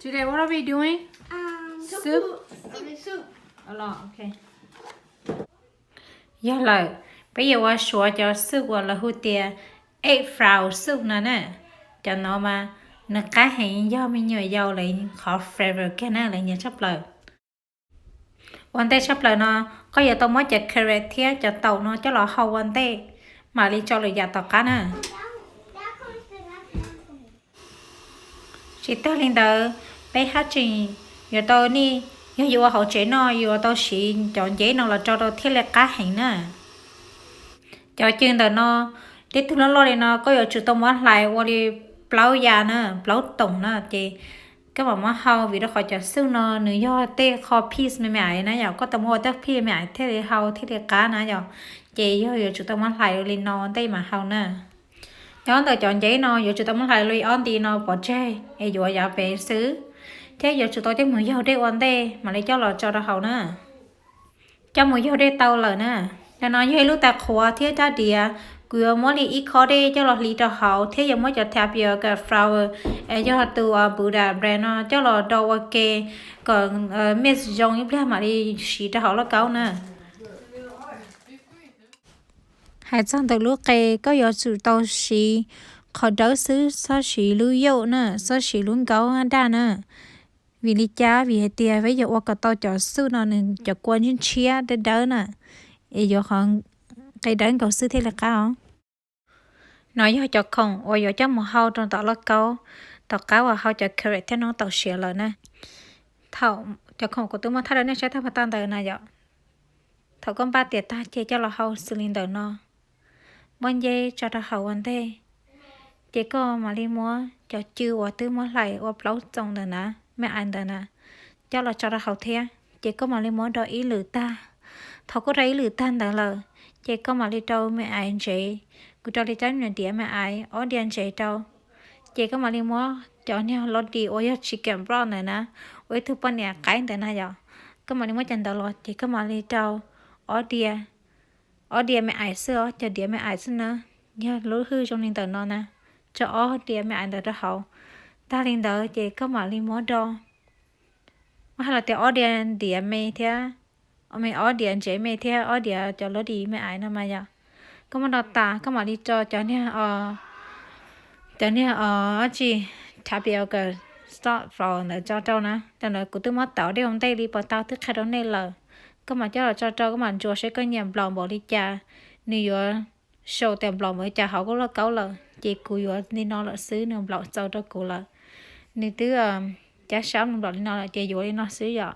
Today, what are we doing? Um, soup. Soup. Soup. A lot, okay. Yog lawm, peb yuav ua suav cov soup uas lawv hu tias egg flour soup no na. Cov no mas nws qab heev, yog me nyuam yaus lawv qhov favorite kiag na, lawv nyiam tshaj plaws. Ua ntej tshaj plaws no, koj yuav tau muab cov carrot thiab cov taum no coj los hau ua ntej, mam li tso lwm yam tom qab na. Tsis tag li ntawd, peb haj tseem yuav tau nej, yog yuav ua hauv tsev noj yuav tau siv cov nceb no los rau rau thiaj li qab heev na. Cov cw ntawm no, tej tug loj loj li no koj yuav tsum tau muab hlais ua li plaub yam na, plaub toom na, ces koj mam muab hau, vim rau qhov cov soup no nws yog tej qho piece me me ais na yom, koj tau muab ua tej piece me ais thiaj li hau thiaj li qab na yom. Ces yog yuav tsum tau muab hlais li no ntej mam hau na. Nyob ntawm cov nceb no yuav tsum tau muab hlais li ob nti no pov tseg es yuav yav pem xwb, thiab yuav tsum tau coj mus yaug dej ua ntej mam li coj los tso rau hauv na. Coj mus yaug dej tau lawm na. Cov no yog ib lub tais qhuav thiab rab diav, kuv yuav muab li ib khob dej coj los hliv rau hauv thiab yuav muab cov tapioca flour es yog tus Buddha brand no coj los do ua ke kom mix zoo ib pliag mam li siv rau hauv lauj kaub na. Hais txog ntawm lub qe, koj yuav tsum tau siv qhov dawb xwb, txhob siv lub yolk na, txhob siv lub nkaub daj na. Vim li cas? Vim hais tias peb yuav ua kom tau cov soup no nws cov kua ntshiab ntshiab dawb dawb na, es yuav qhov qe dawb nkaus xwb thiaj li qab os. No yog cov khoom uas yuav coj mus hau rau tom lauj kaub, tom qab uas hau cov carrot thiab noob taum siav lawm na. Thaum cov khoom kuv twb muab thaij rau nej saib tag pag tag ntawd na yom. Thaum koj npaj tiav tag ces coj los hau xws li ntawm no. Muab nceb tso rau hauv ua ntej, ces koj mam li muab cov cw uas twb muab hlais ua plaub txoos ntawd na, me ais ntawd na, coj los tso rau hauv thiab, ces koj mam li muab do ib lwm tag. Thaum koj do ib lwm tag ntawd lawm, ces koj mam li rau me ais ntsev. Kuv rau li cov diav me ais, ob diav ntsev rau. Ces koj mam li muab cov niag lov dis uas yog chicken broth ntawd na, ua ib tug poj niam qaib ntawd na yom, koj mam li muab cov ntawd los ces koj mam li rau ob diav, ob diav me ais xwb os, cov diav me ais xwb na, yog lub hwj zoo li ntawm no na, tso ob diav me ais ntawd rau hauv. Tag li ntawd ces koj mam li muab do, muab hais los tias ob diav diav me thiab, me ob diav ntsev me thiab ob diav cov lov dis me ais no mas yom. Koj muab do tas koj mam li tso cov niag, cov niag os tsi, tapioca flour ntawd tso rau na. Cov ntawd kuv twb muab tauv dej ua ntej li pas tau twb qhia rau nej lawm. Koj mam coj los tso rau, koj mam ntsuas seb koj nyiam nplaum npaum li cas. Nws yuav show tias nplaum npaum li cas hauv koj lauj kaub lawm, ces kuv yuav li no lawm xwb, nws nplaum txaus rau kuv lawm. Nws twb cav sab nplaum li no lawm ces yuav li no xwb yom.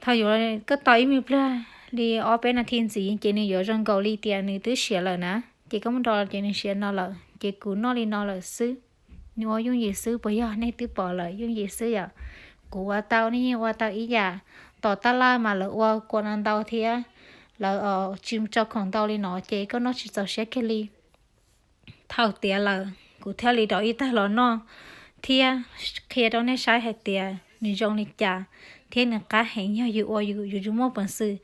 Thaum yuav koj tos ib me pliag li ob peb nas this ntxiv ces nws yuav zoo nkaus li tias nws twb siav lawm na, ces koj muab do ces nws siav no lawm, ces kuv noj li no lawm xwb. Nws ua yooj yim xwb puas yog? Nej twb pom lawm, yooj yim xwb yom. Kuv ua tau, nej yeej ua tau ib yam. Tom tab laj mas lawv ua kua no ntau thiab, lawv tsis tso khoom ntau li no ces koj noj tsis txaus siab kiag li. Thaum tiav lawm kuv thiaj li rau ib tag los noj thiab qhia rau nej saib hais tias nws zoo li cas thiab nws qab heev. Yog yus ua yus yuav tsum muaj peev xwm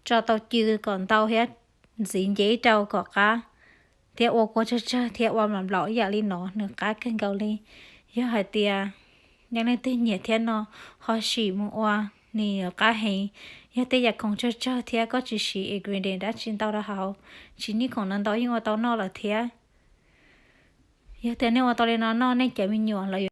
tso tau cw kom ntau thiab ntxiv ncev rau kom qab thiab ua kua tsawg tsawg thiab ua nplaum nplaum ib yam li no nws qab kawg nkaus li. Yog hais tias nej leej twg nyiam thiab no ho sim mus ua, nws qab heev. Yog tej yam khoom tsawg tsawg thiab koj tsis siv ingredient dab tsi ntau rau hauv, tsis nij khoom no ntau yeej ua tau noj lawm thiab. Yog tias nej ua tau li no noj nej cov me nyuam los